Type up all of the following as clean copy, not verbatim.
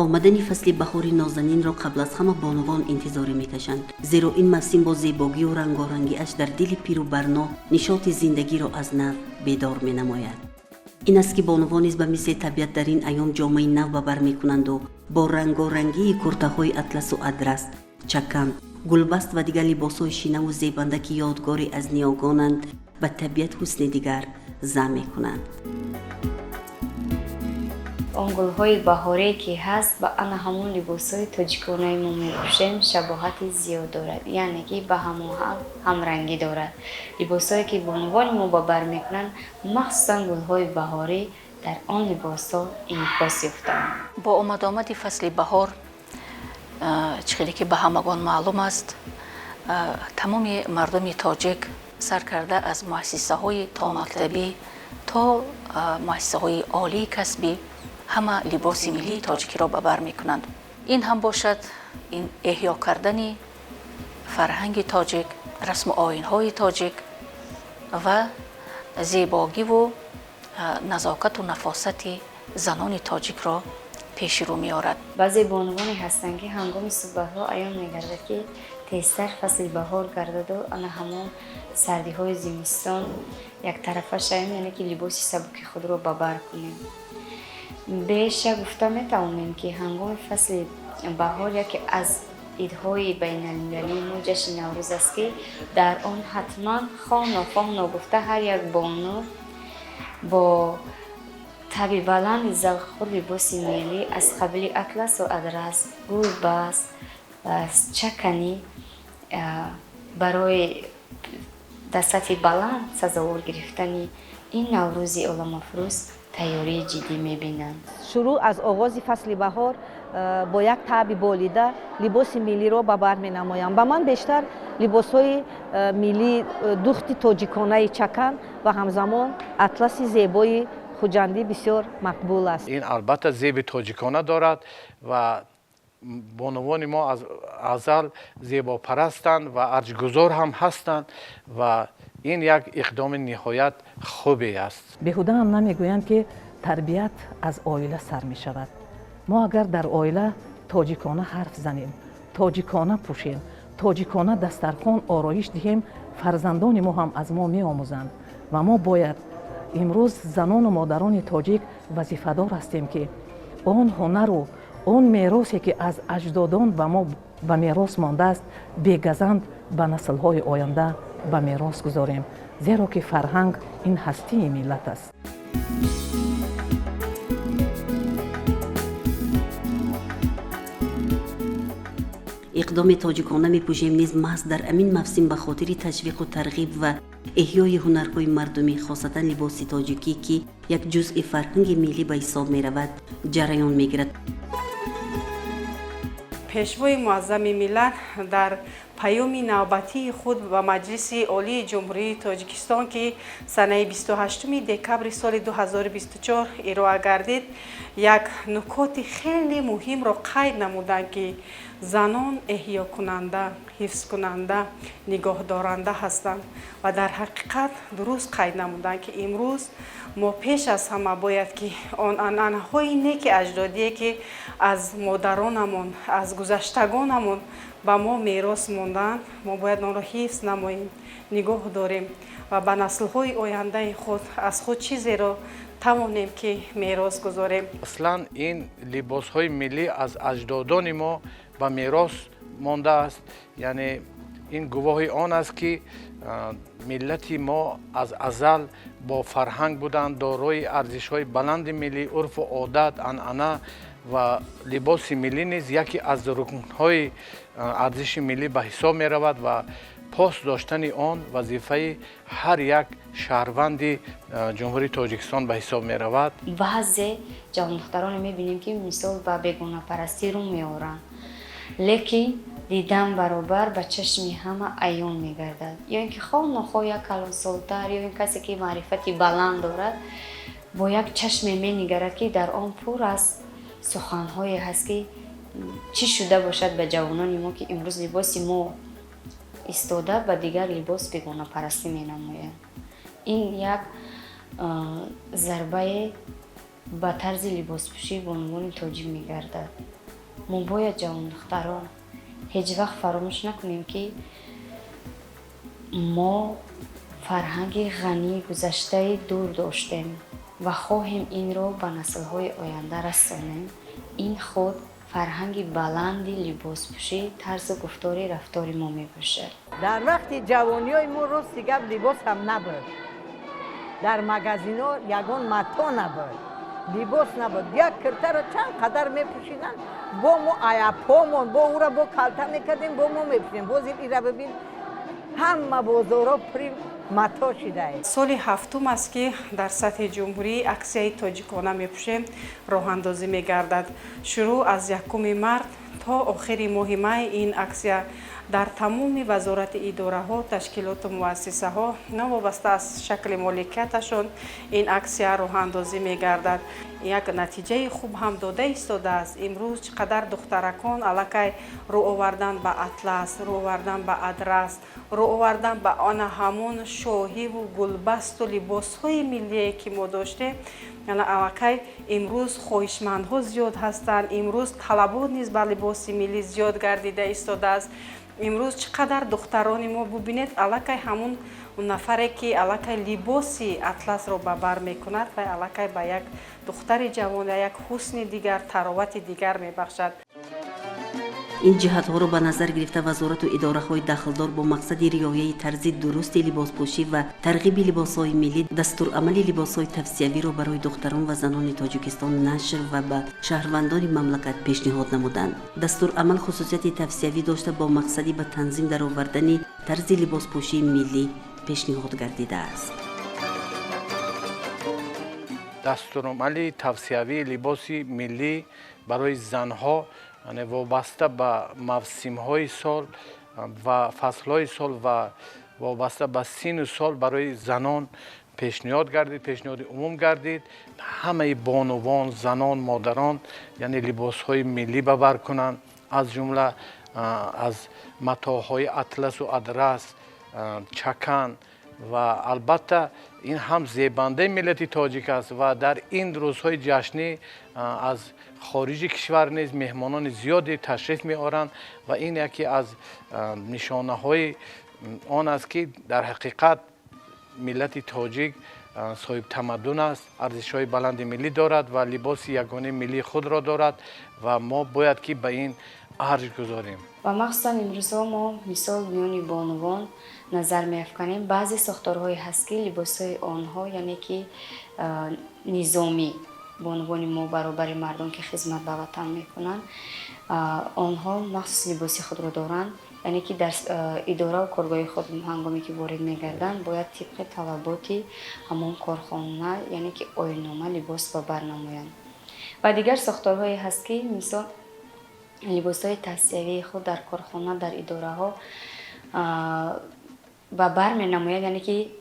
Омадани фасли баҳори нозанинро қабл аз ҳама бонувон интизорӣ мекашанд, зеро ин мавсим бо зебогию рангорангиаш дар дили пиру барно нишоти зиндагиро аз нав бедор менамояд. Ин аст, ки бонувон низ ба мисли табиат дар ин айём ҷомаи нав ба бар мекунанду бо рангорангии куртаҳои атласу адрас, чакан, гулбаст ва дигар либосҳои шинаву зебанда, ки ёдгоре аз ниёгонанд, ба табиат ҳусни дигар зам мекунанд. Он гулҳои баҳорие, ки ҳаст, ба ана ҳамон либосҳои тоҷиконаи мо мепӯшем, шабоҳати зиёд дорад, яъне ки ба ҳамоҳанг, ҳамрангӣ дорад. Либосҳое, ки бонувони мо ба бар мекунанд, махсусан гулҳои баҳорӣ дар он либосҳо инъикос ёфтаанд. Бо омадомади фасли баҳор, чӣ хеле ки ба ҳамагон маълум аст, тамоми мардуми тоҷик, сар карда аз муассисаҳои томактабӣ то муассисаҳои олии касбӣ, ҳама либоси миллии тоҷикиро ба бар мекунанд. Ин ҳам бошад, ин эҳё кардани фарҳанги тоҷик, расму оинҳои тоҷик ва зебогиву назокату нафосати занони тоҷикро пеши рӯ меорад. Баъзе бонувоне ҳастанд, ки ҳангоми суҳбатҳо аён мегардад, ки тезтар фасли баҳор гардаду ана ҳамон сардиҳои зимистон яктарафа шавем, яъне ки либоси сабуки худро ба бар кунем. Бешак, гуфта метавонем, ки ҳангоми фасли баҳор яке аз идҳои байналмилалии мо ҷашни Наврӯз аст, ки дар он ҳатман, хоҳ нохоҳ, ногуфта, ҳар як бону бо таби баланди завқхур либоси миллӣ аз қабили атласу адрас, гулбаст, чаканӣ барои дар сатҳи баланд сазовор гирифтани ин Наврӯзи оламафрӯз тайёрии ҷиддӣ мебинанд. Шурӯъ аз оғози фасли баҳор бо як таъби болида либоси миллиро ба бар менамоям. Ба ман бештар либосҳои миллӣ, духти тоҷиконаи чакан ва ҳамзамон атласи зебои хуҷандӣ бисёр мақбул аст. Ин албатта зеби тоҷикона дорад ва бонувони мо аз азал зебопарастанд ва арҷгузор ҳам ҳастанд ва ин як иқдоми ниҳоят хубе аст. Беҳуда ҳам намегӯянд, ки тарбият аз оила сар мешавад. Мо агар дар оила тоҷикона ҳарф занем, тоҷикона пӯшем, тоҷикона дастархон ороиш диҳем, фарзандони мо ҳам аз мо меомӯзанд. Ва мо бояд имрӯз, занону модарони тоҷик, вазифадор ҳастем, ки он ҳунару он меросе, ки аз аҷдодон ба мо ба мерос мондааст, бегазанд ба наслҳои оянда ба мерос гузорем, зеро ки фарҳанг ин ҳастии миллат аст. Иқдоми «Тоҷикона мепӯшем» низ маҳз дар ҳамин мавсим ба хотири ташвиқу тарғиб ва эҳёи ҳунарҳои мардумӣ, хосатан либоси тоҷикӣ, ки як ҷузъи фарҳанги миллӣ ба ҳисоб меравад, ҷараён мегирад. Пешвои муаззами миллат дар паёми навбатии худ ба Маҷлиси Олии Ҷумҳурии Тоҷикистон, ки санаи 28 декабри соли 2024 ироа гардид, як нукоти хеле муҳимро қайд намуданд, ки занон эҳёкунанда, ҳифзкунанда, нигоҳдоранда ҳастанд. Ва дар ҳақиқат дуруст қайд намуданд, ки имрӯз мо пеш аз ҳама бояд, ки он анъанаҳои неки аҷдодие, ки аз модаронамон, аз гузаштагонамон ба мо мерос монданд, мо бояд онро ҳифз намоем, нигоҳ дорем ва ба наслҳои ояндаи худ аз худ чизеро тавонем, ки мерос гузорем. Аслан ин либосҳои миллӣ аз аҷдодони мо ба мерос мондааст, яъне ин гувоҳи он аст, ки миллати мо аз азал бо фарҳанг буданд, дорои арзишҳои баланди миллӣ, урфу одат, анъана ва либоси миллӣ низ яке аз рукнҳои арзиши миллӣ ба ҳисоб меравад ва пос доштани он вазифаи ҳар як шаҳрванди Ҷумҳурии Тоҷикистон ба ҳисоб меравад. Баъзе ҷавондухтароне мебинем, ки мисол ба бегонапарастӣ рӯ меоранд, лекин дидан баробар ба чашми ҳама аён мегардад. Ё ин ки хоҳ нохоҳ як калонсолтар ё ин касе, ки маърифати баланд дорад, бо як чашме менигарад, ки дар он пур аз суханҳое ҳаст, ки чӣ шуда бошад ба ҷавонони мо, ки имрӯз либоси мо истода ба дигар либос бегонапарастӣ менамояд. Ин як зарбае Ба тарзи либоспӯшии бонувони тоҷик мегардад. Мо бояд, ҷавондухтарон, ҳеҷ вақт фаромӯш накунем, ки мо фарҳанги ғании гузаштаи дур доштем ва хоҳем инро ба наслҳои оянда расонем. Ин худ фарҳанги баланди либоспӯшӣ, тарзу гуфтори рафтори мо мебошад. Дар вақти ҷавониҳои мо, рости гап, либос ҳам набуд, дар магазинҳо ягон мато набуд, либос набуд. Як киртаро чанд қадар мепӯшиданд, бо мо аяпомон бо ӯра бо калта мекардем, бо мо мепӯшидем. Боз ира бибин, ҳама бозорҳо пури мато шидае. Соли ҳафтум аст, ки дар сатҳи ҷумҳурӣ аксияи «Тоҷикона мепӯшем» роҳандозӣ мегардад. Шурӯъ аз 1 март то охири моҳи май ин аксия дар тамоми вазорати идораҳо, ташкилоту муассисаҳо, новобаста аз шакли моликияташон, ин аксия роҳандозӣ мегардад. Як натиҷаи хуб ҳам дода истодааст. Имрӯз чӣ қадар духтаракон аллакай рӯ овардан ба атлас, рӯ овардан ба адрас, рӯ овардан ба ана ҳамон шоҳиву гулбасту либосҳои миллие, ки мо доштем, аллакай имрӯз хоҳишмандҳо зиёд ҳастанд. Имрӯз талабот низ ба либоси миллӣ зиёд гардида истодааст. Имрӯз чӣ қадар духтарони мо, бубинед, аллакай ҳамун нафаре, ки аллакай либоси атласро ба бар мекунад, вай аллакай ба як духтари ҷавон як ҳусни дигар, таровати дигар мебахшад. Ин ҷиҳатҳоро ба назар гирифта, вазорату идораҳои дахлдор бо мақсади риояи тарзи дурусти либоспӯшӣ ва тарғиби либосҳои миллӣ дастурамали либосҳои тавсиявиро барои духтарон ва занони Тоҷикистон нашр ва ба шаҳрвандони мамлакат пешниҳод намуданд. Дастурамал хусусияти тавсиявӣ дошта, бо мақсади ба танзим даровардани тарзи либоспӯшии миллӣ пешниҳод гардидааст. Дастурамали тавсиявии либоси миллӣ барои занҳо вобаста ба мавсимҳои сол ва фаслҳои сол ва вобаста ба сину сол барои занон пешниҳод гардид, пешниҳоди умум гардид. Ҳамаи бонувон, занон, модарон, яъне либосҳои миллӣ ба бар кунанд, аз ҷумла аз матоъҳои атласу адрас, чакан. Ва албатта, ин ҳам зебандаи миллати тоҷик аст ва дар ин рӯзҳои ҷашнӣ аз хориҷи кишвар низ меҳмонони зиёде ташриф меоранд ва ин яке аз нишонаҳои он аст, ки дар ҳақиқат миллати тоҷик соҳибтамаддун аст, арзишҳои баланди миллӣ дорад ва либоси ягонаи миллии худро дорад ва мо бояд ки ба ин арҷ гузорем. Ва махсусан имрӯзҳо мо, мисол, миёни бонувон назар меафканем, баъзе сохторҳое ҳаст, ки либосҳои онҳо, яъне ки низомӣ, бонувони мо баробари мардон, ки хизмат ба ватан мекунанд, онҳо махсус либоси худро доранд, яъне ки дар идораву коргоҳи худ ҳангоме ки ворид мегарданд, бояд тибқи талаботи ҳамон корхона, яъне ки оиннома, либос ба бар намоянд. Ва дигар сохторҳое ҳаст, ки мисол либосҳои тавсиявии худ дар корхона, дар идораҳо ба бар менамояд, яъне ки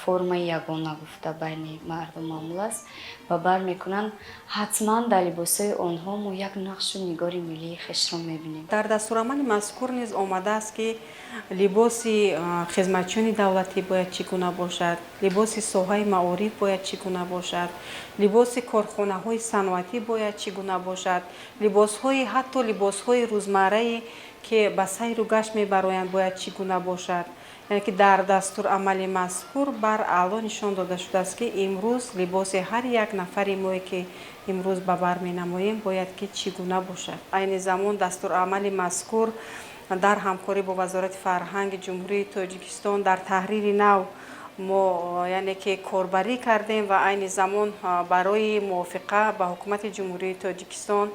формаи ягона гуфта байни мардум маъмул аст, ба бар мекунанд. Ҳатман дар либосҳои онҳо мо як нақшу нигори миллии хешро мебинем. Дар дастурамали мазкур низ омадааст, ки либоси хизматчиёни давлатӣ бояд чӣ гуна бошад, либоси соҳаи маориф бояд чӣ гуна бошад, либоси корхонаҳои саноатӣ бояд чӣ гуна бошад, либосҳои, ҳатто либосҳои рӯзмаррае, ки ба сайру гашт мебароянд, бояд чӣ гуна бошад. Яъне ки дар дастурамали мазкур бар аъло нишон дода шудааст, ки имрӯз либоси ҳар як нафари мое, ки имрӯз ба бар менамоем, бояд ки чӣ гуна бошад. Айни замон дастурамали мазкур дар ҳамкорӣ бо Вазорати фарҳанги Ҷумҳурии Тоҷикистон дар таҳрири нав мо, яъне ки, корбарӣ кардем ва айни замон барои мувофиқа ба Ҳукумати Ҷумҳурии Тоҷикистон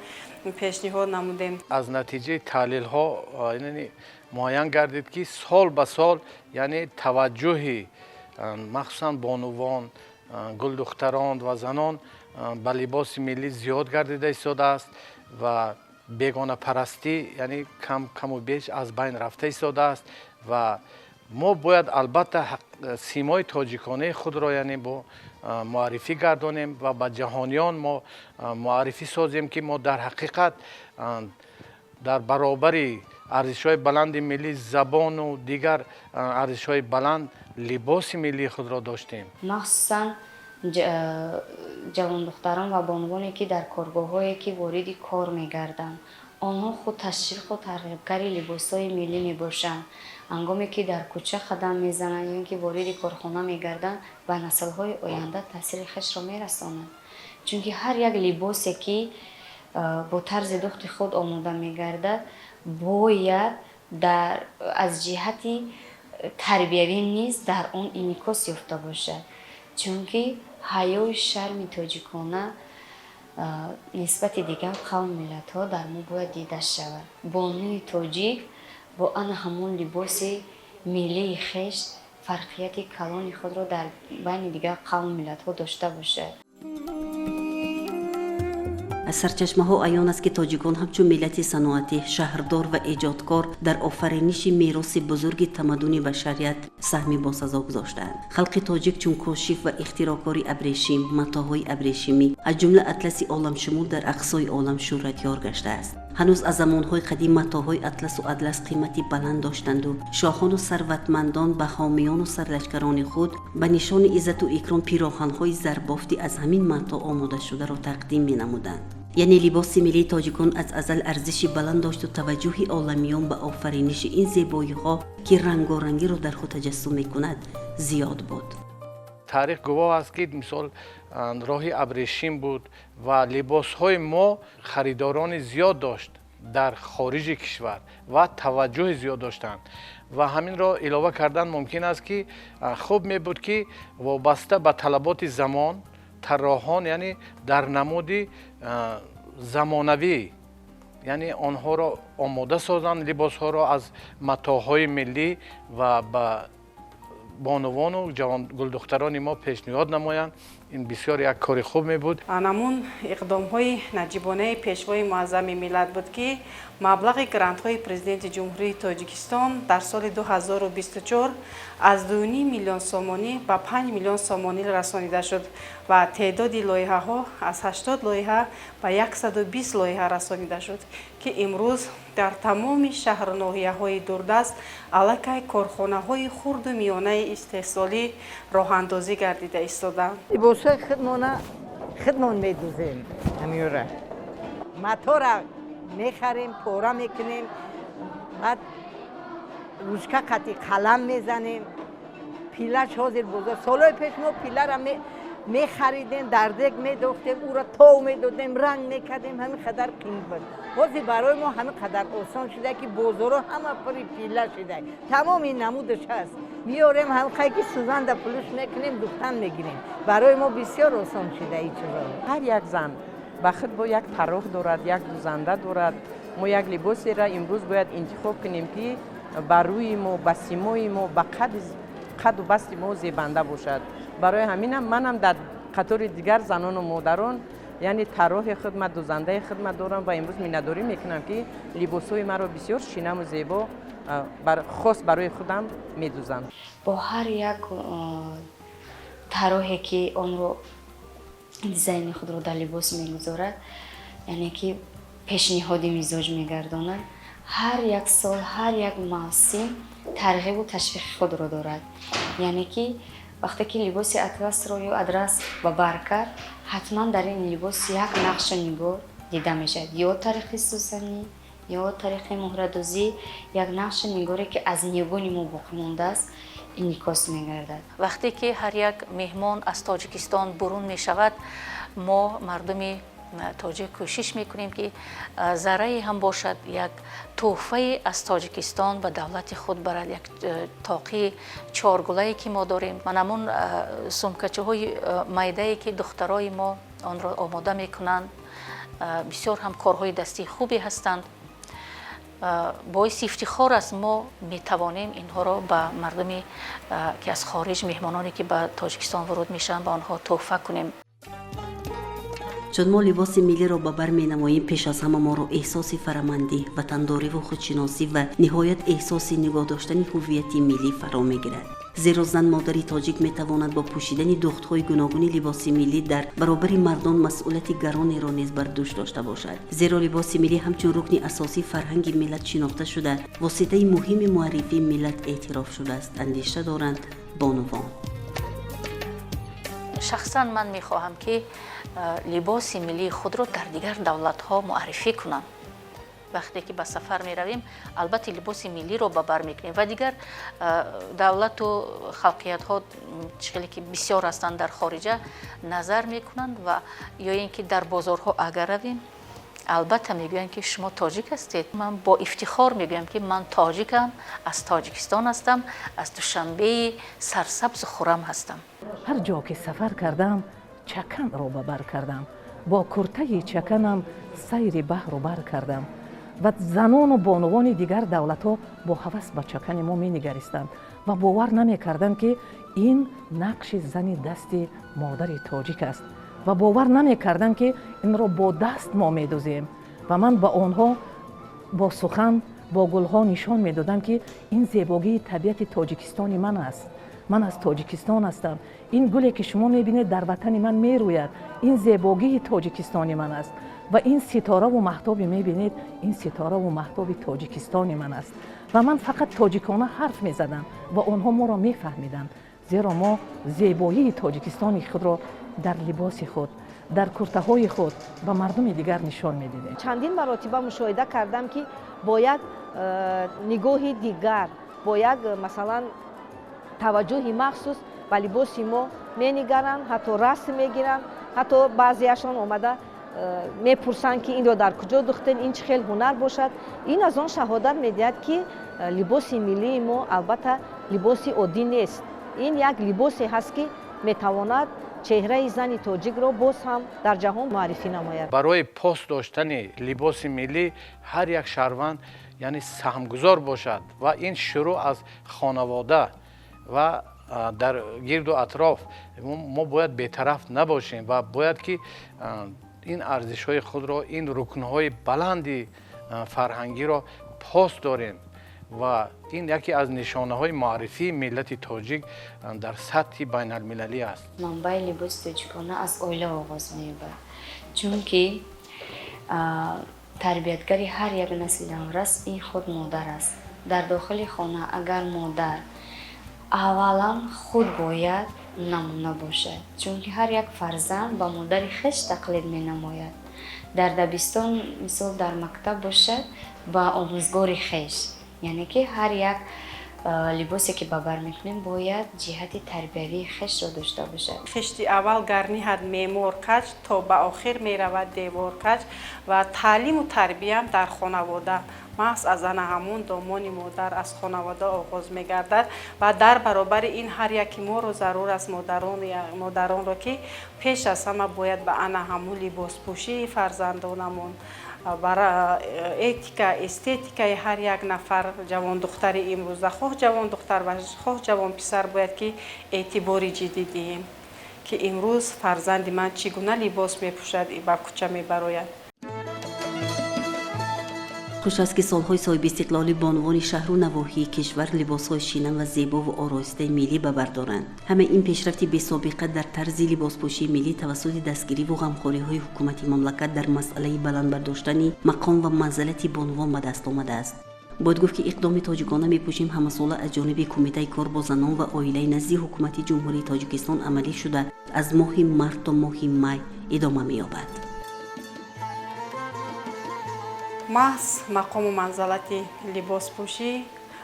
пешниҳод намудем. Аз натиҷаи таҳлилҳо муайян гардид, ки сол ба сол, яъне, таваҷҷӯҳи махсусан бонувон, гулдухтарон ва занон ба либоси миллӣ зиёд гардида истодааст ва бегонапарастӣ, яъне, каму беш аз байн рафта истодааст. Ва мо бояд албатта симои тоҷиконаи худро, яъне, бо муаррифӣ гардонем ва ба ҷаҳониён мо муаррифӣ созем, ки мо дар ҳақиқат дар баробари арзишҳои баланди миллӣ, забону дигар арзишҳои баланд, либоси миллии худро доштем. Махсусан Ҷавондухтарон ва бонувоне, ки дар коргоҳҳое ки вориди кор мегарданд, онҳо худ ташвиқу тарғибгари либосҳои миллӣ мебошанд. Ҳангоме ки дар кӯча қадам мезананд ё ин ки вориди корхона мегарданд, ба наслҳои оянда таъсири хешро мерасонанд, чунки ҳар як либосе, ки бо тарзи духти худ омода мегардад, бояд дар аз ҷиҳати тарбиявӣ низ дар он инъикос ёфта бошад, чунки ҳаёи шарми тоҷикона нисбати дигар қавму миллатҳо дар мо бояд дида шавад. Бонуи тоҷик бо ана ҳамон либоси миллии хеш фарқияти калони худро дар байни дигар қавму миллатҳо дошта бошад. Аз сарчашмаҳо аён аст, ки тоҷикон ҳамчун миллати саноатӣ, шаҳрдор ва эҷодкор дар офариниши мероси бузурги тамаддуни башарият саҳми босазо гузоштаанд. Халқи тоҷик чун кошиф ва ихтироъкори абрешим, матоъҳои абрешимӣ, аз ҷумла атласи оламшумул, дар ақсои олам шӯҳратёр гаштааст. Ҳанӯз аз замонҳои қадим матоъҳои атласу адлас қимати баланд доштанду шоҳону сарватмандон ба ҳомиёну сарлашкарони худ ба нишони иззату икром пироҳанҳои зарбофти аз ҳамин матоъ омодашударо тақдим менамуданд. Яъне либоси миллии тоҷикон аз азал арзиши баланд дошту таваҷҷӯҳи оламиён ба офариниши ин зебоиҳо, ки рангорангиро дар худ таҷассум мекунад, зиёд буд. Таърих гувоҳ аст, ки мисол роҳи абрешим буд ва либосҳои мо харидорони зиёд дошт дар хориҷи кишвар ва таваҷҷӯҳи зиёд доштанд. Ва ҳаминро илова кардан мумкин аст, ки хуб мебуд, ки вобаста ба талаботи замон тарроҳон, яъне дар намуди замонавӣ, яъне онҳоро омода созанд, либосҳоро аз матоъҳои миллӣ, ва ба бонувону гулдухтарони мо пешниҳод намоянд. Ин бисёр як кори хуб мебуд. Анамун иқдомҳои наҷибонаи Пешвои муаззами миллат буд, ки маблағи грантҳои Президенти Ҷумҳурии Тоҷикистон дар соли 2024 аз 2,5 миллион сомонӣ ба 5 миллион сомонӣ расонида шуд ва теъдоди лоиҳаҳо аз 80 лоиҳа ба 120 лоиҳа расонида шуд, ки имрӯз дар тамоми шаҳру ноҳияҳои дурдаст аллакай корхонаҳои хурду миёнаи истеҳсолӣ роҳандозӣ гардида истодаанд. Либосҳои худмона худмон медузем. Ҳамиёра матора мехарем, пора мекунем, баъд ручка қати қалам мезанем. Пилаш ҳозир бозор. Солҳои пеш мо пилара мехаридем, дар дег медохтем, ӯро тов медодем, ранг мекардем. Ҳамин қадар қин буд. Ҳозир барои мо ҳамин қадар осон шуда, ки бозорҳо ҳама пури пила шуда, тамоми намудаш ҳаст. Меорем, ҳамқай ки сӯзанда пулуш мекунем, духтан мегирем. Барои мо бисёр осон шуда ин чизо. Ҳар як зан ба худ бо як тарроҳ дорад, як дузанда дорад. Мо як либосеро имрӯз бояд интихоб кунем, ки ба рӯи мо, ба симои мо, ба қаду басти мо зебанда бошад. Барои ҳаминам манам дар қатори дигар занону модарон, яъне тарроҳи хидмат, дузандаи хидмат дорам ва имрӯз миннатдорӣ мекунам, ки либосҳои маро бисёр шинаму зебо хос барои худам медузанд. Бо ҳар як тарроҳе, ки онро дизайни худро дар либос мегузорад, яъне ки пешниҳоди мизоҷ мегардонад, ҳар як сол, ҳар як мавсим тарғибу ташвиқи худро дорад. Яъне ки вақте ки либоси атласро ё адрас ба бар кард, ҳатман дар ин либос як нақшу нигор дида мешавад, ё тариқи сӯзанӣ, ё тариқи муҳрадӯзӣ, як нақшу нигоре, ки аз ниёгони мо боқӣ мондааст, инъикос мегардад. Вақте ки ҳар як меҳмон аз Тоҷикистон бурун мешавад, мо мардуми тоҷик кӯшиш мекунем, ки заррае ҳам бошад, як тӯҳфае аз Тоҷикистон ба давлати худ барад, як тоқии чоргулае, ки мо дорем, манамун сумкачаҳои майдае, ки духтарои мо онро омода мекунанд, бисёр ҳам корҳои дастии хубе ҳастанд, боиси ифтихор аст. Мо метавонем инҳоро ба мардуме, ки аз хориҷ, меҳмононе, ки ба Тоҷикистон воруд мешаванд, ба онҳо тӯҳфа кунем. Чун мо либоси миллиро ба бар менамоем, пеш аз ҳама моро эҳсоси фарамандӣ, ватандориву худшиносӣ ва ниҳоят эҳсоси нигоҳ доштани ҳуввияти миллӣ фаро мегирад. Зеро зан, модари тоҷик метавонад бо пӯшидани духтҳои гуногуни либоси миллӣ дар баробари мардон масъулияти гаронеро низ бар дӯш дошта бошад. Зеро либоси миллӣ ҳамчун рукни асосии фарҳанги миллат шинохта шуда, воситаи муҳими муаррифии миллат эътироф шудааст, андеша доранд бонувон. Шахсан ман мехоҳам, ки либоси миллии худро дар дигар давлатҳо муаррифӣ кунам. Вақте ки ба сафар меравем, албатта, либоси миллиро ба бар мекунем ва дигар давлату халқиятҳо, чӣ хеле ки бисёр ҳастанд дар хориҷа, назар мекунанд ва ё ин ки дар бозорҳо агар равем, албатта, мегӯянд, ки шумо тоҷик ҳастед. Ман бо ифтихор мегӯям, ки ман тоҷикам, аз Тоҷикистон ҳастам, аз Душанбеи сарсабзу хуррам ҳастам. Ҳар ҷо ки сафар кардам, чаканро ба бар кардам, бо куртаи чаканам сайри баҳру бар кардам. Ва занону бонувони дигар давлатҳо бо ҳавас ба чакани мо менигаристанд ва бовар намекарданд, ки ин нақши зани дасти модари тоҷик аст, ва бовар намекарданд, ки инро бо даст мо медузем. Ва ман ба онҳо бо сухан, бо гулҳо нишон медодам, ки ин зебогии табиати Тоҷикистони ман аст, ман аз Тоҷикистон ҳастам, ин гуле, ки шумо мебинед, дар ватани ман мерӯяд, ин зебогии Тоҷикистони ман аст ва ин ситораву маҳтобе мебинед, ин ситораву маҳтоби Тоҷикистони ман аст. Ва ман фақат тоҷикона ҳарф мезадам ва онҳо моро мефаҳмиданд, зеро мо зебоии Тоҷикистони худро дар либоси худ, дар куртаҳои худ ба мардуми дигар нишон медидем. Чандин маротиба мушоҳида кардам, ки бо як нигоҳи дигар, бо як, масалан, таваҷҷӯҳи махсус ба либоси мо менигаранд, ҳатто расм мегиранд, ҳатто баъзеашон омада мепурсанд, ки инро дар куҷо духтен, ин чӣ хел ҳунар бошад. Ин аз он шаҳодат медиҳад, ки либоси миллии мо, албатта, либоси оддӣ нест. Ин як либосе ҳаст, ки метавонад чеҳраи зани тоҷикро боз ҳам дар ҷаҳон муаррифӣ намояд. Барои пос доштани либоси миллӣ ҳар як шаҳрванд, яъне, саҳмгузор бошад ва ин шурӯъ аз хонавода ва дар гирду атроф. Мо бояд бетараф набошем ва бояд ки ин арзишҳои худро, ин рукнҳои баланди фарҳангиро пос дорем ва ин яке аз нишонаҳои муаррифии миллати тоҷик дар сатҳи байналмилалӣ аст. Манбаи либоси тоҷикона аз оила оғоз меёбад, чунки тарбиятгари ҳар як насли наврас ин худ модар аст. Дар дохили хона агар модар аввалан худ бояд намуна бошад, чунки ҳар як фарзанд ба модари хеш тақлид менамояд. Дар дабистон, мисол, дар мактаб бошад, ба омӯзгори хеш. Яъне ки ҳар як либосе, ки ба бар мекунем, бояд ҷиҳати тарбиявии хешро дошта бошад. Хишти аввал гар ниҳад меъмор каҷ, то ба охир меравад девор каҷ. Ва таълиму тарбиям дар хонавода, маҳз аз ана ҳамон домони модар, аз хонавода оғоз мегардад. Ва дар баробари ин ҳар яки моро зарур аст, модаронро, ки пеш аз ҳама бояд ба ана ҳамун либоспӯшии фарзандонамон, бар этика, эстетикаи ҳар як нафар ҷавондухтари имрӯза, хоҳ ҷавондухтар ва хоҳ ҷавонписар, бояд ки эътибори ҷиддӣ диҳем, ки имрӯз фарзанди ман чӣ гуна либос мепӯшад, ба кӯча мебарояд. Хуш аст, ки солҳои соҳибистиқлолӣ бонувони шаҳру навоҳии кишвар либосҳои шинам ва зебову ороистаи миллӣ ба бар доранд. Ҳамаи ин пешрафти бесобиқа дар тарзи либоспӯшии миллӣ тавассути дастгириву ғамхориҳои ҳукумати мамлакат дар масъалаи баланд бардоштани мақом ва манзалати бонувон ба даст омадааст. Бояд гуфт, ки иқдоми «Тоҷикона мепӯшем» ҳамасола аз ҷониби Кумитаи кор бо занон ва оилаи назди Ҳукумати Ҷумҳурии Тоҷикистон амалӣ шуда, аз моҳи март то моҳи май идома меёбад. Маҳз мақому манзалати либоспӯшӣ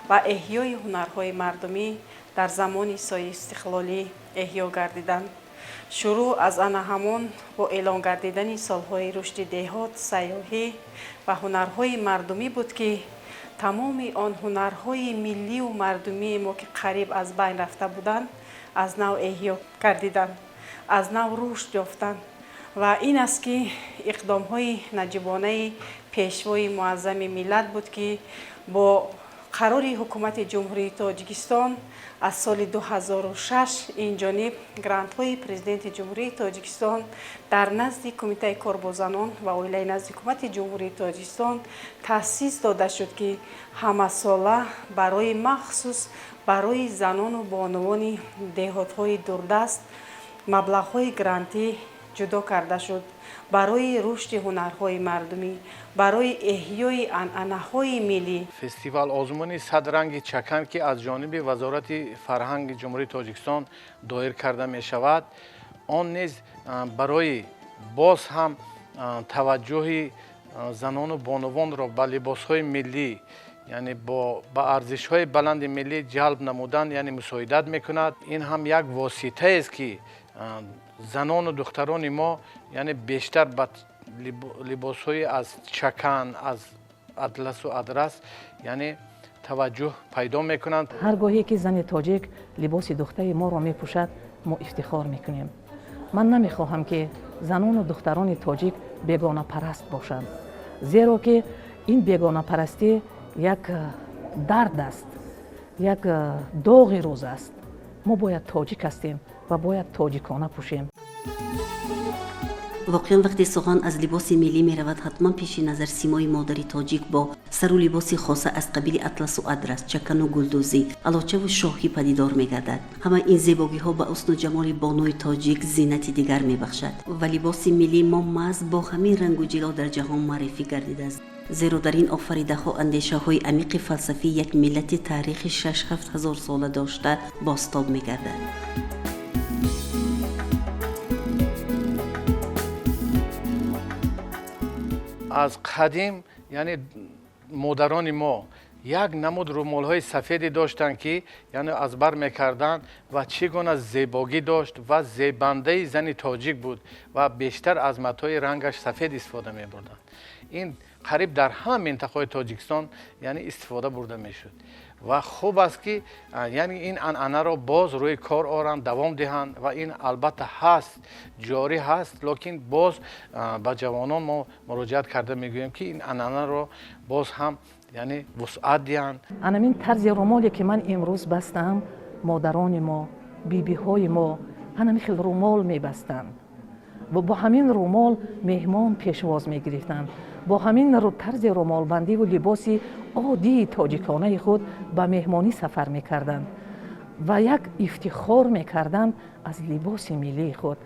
ва эҳёи ҳунарҳои мардумӣ дар замони соҳибистиқлолӣ эҳё гардиданд. Шурӯъ аз ана ҳамон бо эълон гардидани солҳои рушди деҳот, сайёҳӣ ва ҳунарҳои мардумӣ буд, ки тамоми он ҳунарҳои миллию мардумии мо, ки қариб аз байн рафта буданд, аз нав эҳё гардиданд, аз нав рушд ёфтанд. Ва ин аст, ки иқдомҳои наҷибонаи Пешвои муаззами миллат буд, ки бо қарори Ҳукумати Ҷумҳурии Тоҷикистон аз соли 2006 ин ҷониб грантҳои Президенти Ҷумҳурии Тоҷикистон дар назди Кумитаи кор бо занон ва оилаи назди Ҳукумати Ҷумҳурии Тоҷикистон таъсис дода шуд, ки ҳамасола барои махсус барои занону бонувони деҳотҳои дурдаст маблағҳои грантӣ ҷудо карда шуд барои рушди ҳунарҳои мардумӣ, барои эҳёи анъанаҳои миллӣ. Фестивал озмуни «Сад ранги чакан», ки аз ҷониби Вазорати фарҳанги Ҷумҳурии Тоҷикистон доир карда мешавад. Он низ барои боз ҳам таваҷҷӯҳи занону бонувонро ба либосҳои миллӣ, яъне ба арзишҳои баланди миллӣ ҷалб намудан, яъне мусоидат мекунад. Ин ҳам як воситаест, ки занону духтарони мо, яъне бештар ба либосҳои аз чакан, аз атласу адрас, яъне таваҷҷӯҳ пайдо мекунанд. Ҳар гоҳе ки зани тоҷик либоси духтаи моро мепӯшад, мо ифтихор мекунем. Ман намехоҳам, ки занону духтарони тоҷик бегонапараст бошанд, зеро ки ин бегонапарастӣ як дард аст, як доғи рӯз аст. Мо бояд тоҷик ҳастем ва бояд тоҷикона пӯшем. Воқеан, вақте сухан аз либоси миллӣ меравад, ҳатман пеши назар симои модари тоҷик бо сару либоси хоса аз қабили атласу адрас, чакану гулдӯзӣ, алочаву шоҳӣ падидор мегардад. Ҳама ин зебогиҳо ба ҳусну ҷамоли бонуи тоҷик зинати дигар мебахшад ва либоси миллии мо маҳз бо ҳамин рангу ҷило дар ҷаҳон муаррифӣ гардидааст, зеро дар ин офаридаҳо андешаҳои амиқи фалсафии як миллати таърихи 6-7 ҳазор сола дошта бозтоб мегардад. Аз қадим, яъне модарони мо як намуд румолҳои сафеде доштанд, ки яъне аз бар мекарданд ва чӣ гуна зебогӣ дошт ва зебандаи зани тоҷик буд ва бештар аз матои рангаш сафед истифода мебурданд. Ин қариб дар ҳама минтақаҳои Тоҷикистон, яъне истифода бурда мешуд ва хуб аст, ки яъне ин анъанаро боз рӯи кор оранд, давом диҳанд ва ин албатта ҳаст, ҷорӣ ҳаст, лекин боз ба ҷавонон мо муроҷиат карда мегӯем, ки ин анъанаро боз ҳам, яъне вусъат диҳанд. Анамин тарзи румоле, ки ман имрӯз бастам, модарони мо, бибиҳои мо ҳанами хел румол мебастанд ва бо ҳамин румол меҳмон пешвоз мегирифтанд. Бо ҳамин тарзи румолбандиву либоси оддии тоҷиконаи худ ба меҳмонӣ сафар мекарданд ва як ифтихор мекарданд аз либоси миллии худ.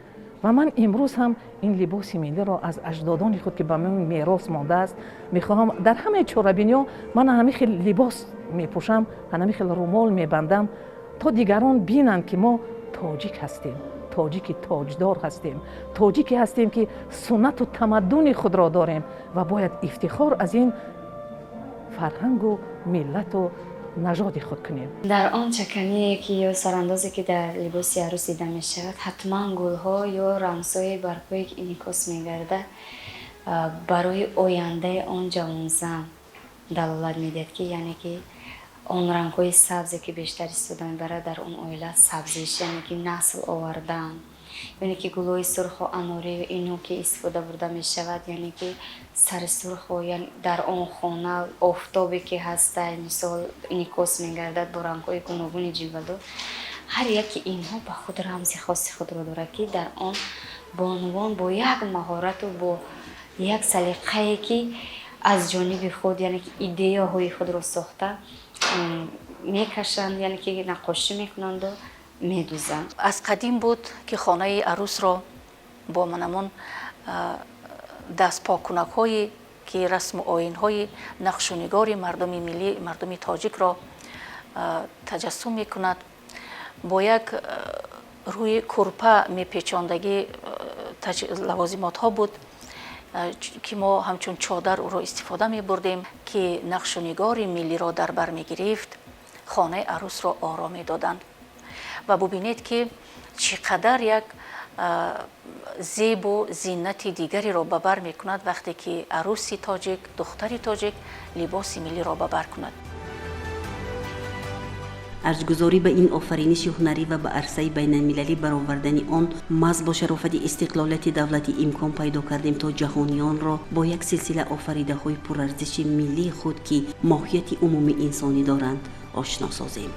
Ва ман имрӯз ҳам ин либоси миллиро аз аҷдодони худ, ки ба ман мерос мондааст, мехоҳам дар ҳамаи чорабиниҳо ман ҳамин хел либос мепӯшам, ҳамин хел румол мебандам, то дигарон бинанд, ки мо тоҷик ҳастем, тоҷики тоҷдор ҳастем, тоҷике ҳастем, ки суннату тамаддуни худро дорем ва бояд ифтихор аз ин фарҳангу миллату нажоди худ кунем. Дар он чакание ки ё сарандозе, ки дар либоси арӯс дида мешавад, ҳатман гулҳо ё рамзҳои барпое ки инъикос мегардад, барои ояндаи он ҷавонзан далолат медиҳад, ки яъне ки он рангҳои сабзе, ки бештар истифода мебарад дар он оила, сабзиш, яъне ки насл овардан, яъне ки гулҳои сурху анорию ино ки истифода бурда мешавад, яъне ки сари сурху дар он хона офтобе ки ҳаста, мисол, инъикос мегардад бо рангҳои гуногуни ҷилвадор. Ҳар яки инҳо ба худ рамзи хоси худро дорад, ки дар он бонувон бо як маҳорату бо як салиқае, ки аз ҷониби худ, яъне ки идеяҳои худро сохта мекашанд, яъне ки наққошӣ мекунанду медӯзанд. Аз қадим буд, ки хонаи арӯсро бо манамон дастпоккунакҳое, ки расму оинҳои нақшунигори мардуми миллӣ, мардуми тоҷикро таҷассум мекунад, бо як рӯи курпа мепечондагӣ лавозимотҳо буд, ки мо ҳамчун чодар ӯро истифода мебурдем, ки нақшунигори миллиро дар бар мегирифт, хонаи арӯсро оро медоданд. Ва бубинед, ки чӣ қадар як зебу зинати дигареро ба бар мекунад, вақте ки арӯси тоҷик, духтари тоҷик либоси миллиро ба бар кунад. Арҷгузорӣ ба ин офариниши ҳунарӣ ва ба арсаи байналмилалӣ баровардани он маҳз бо шарофати истиқлолияти давлатӣ имкон пайдо кардем, то ҷаҳониёнро бо як силсила офаридаҳои пурарзиши миллии худ, ки моҳияти умумии инсонӣ доранд, ошно созем.